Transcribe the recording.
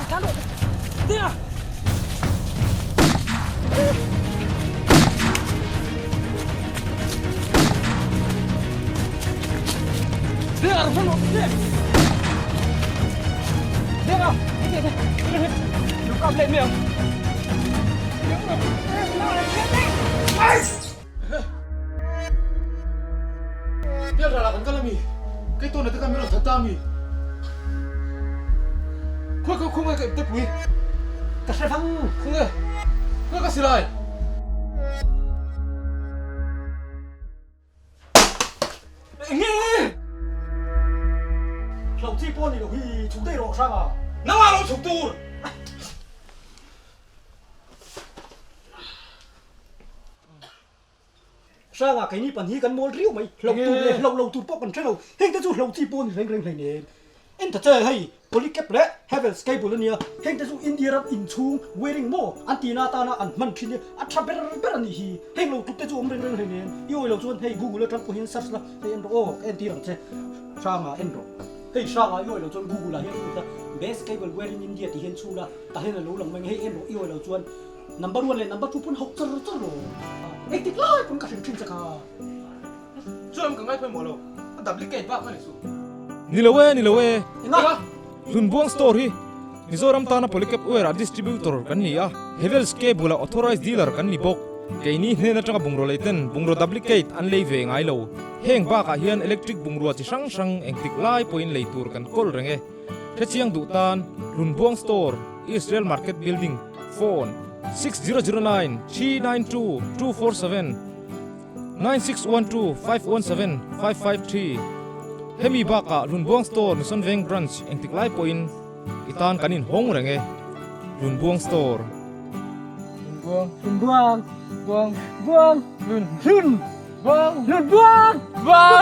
Tlan rawh. Ding a! Ding a, rawn rawh. Ding! Ding a! Ding, ding, ding. Lu kap leh mai ang. Bial rala kan kal ami? Kei tawna te kha min rawn that ta ami? Khawi khawi khawnge ka ipte pui? Ka hre vang. Khawnge? Khawnge ka silai? Enge? Hlo chi pawh ni lo hi chhuk daih rawh hrang a. Nangmah lo chhuk tur! Hrangah keini pan hi kan mawl riau mai, hlo tur leh hlo lo tur pawh kan hre lo, heng te chu hlo chi pawh a ni reng reng hleinem. En ta che hei Polycap leh Havells cable a nia, heng te chu India ram inchhung wiring maw an tihna atana an hman thin hi a tha ber ber a nih hi, heng lo tluk te chu awm reng reng hleinem. I awi lo chuan hei Google atang pawh hian search la, hei en rawh aw ka entir ang che, Hrangah en rawh. Hei Hrangah i awi lo chuan Google ah hian lut la, best cable wiring India tih hian chhu la, tah hian a lo lang mai ang, hei en rawh i awi lo chuan Number one leh number two pawn hauh char char lo. Engtik lai pawn ka hrim thin che kha. Chuan ka ngai pawimawh lo. A duplicate bak a ni suh. Ni lo e, ni lo e. Enga? Hlunbuang store hi Mizoram tana Polycap Wear-ah distributor kan ni a, Havells Cable-ah authorized dealer kan ni bawk. Keini hnen atanga bungraw lei ten bungraw duplicate an lei ve ngai lo. Heng bakah hian electric bungrua chi hrang hrang engtik lai pawhin lei tur kan kawl reng e. Hrechiang duh tan Hlunbuang Store, Israel Market Building, Phone, 6009 392 247 9612 517 553 Hemi bakah Hlunbuang Store Mission Veng Branch engtik lai pawhin i tan kan inhawng reng e. Hlunbuang Store. Hlunbuang. Hlunbuang. Buang. Hlun. Hlun. Buang. Hlunbuang. Buang.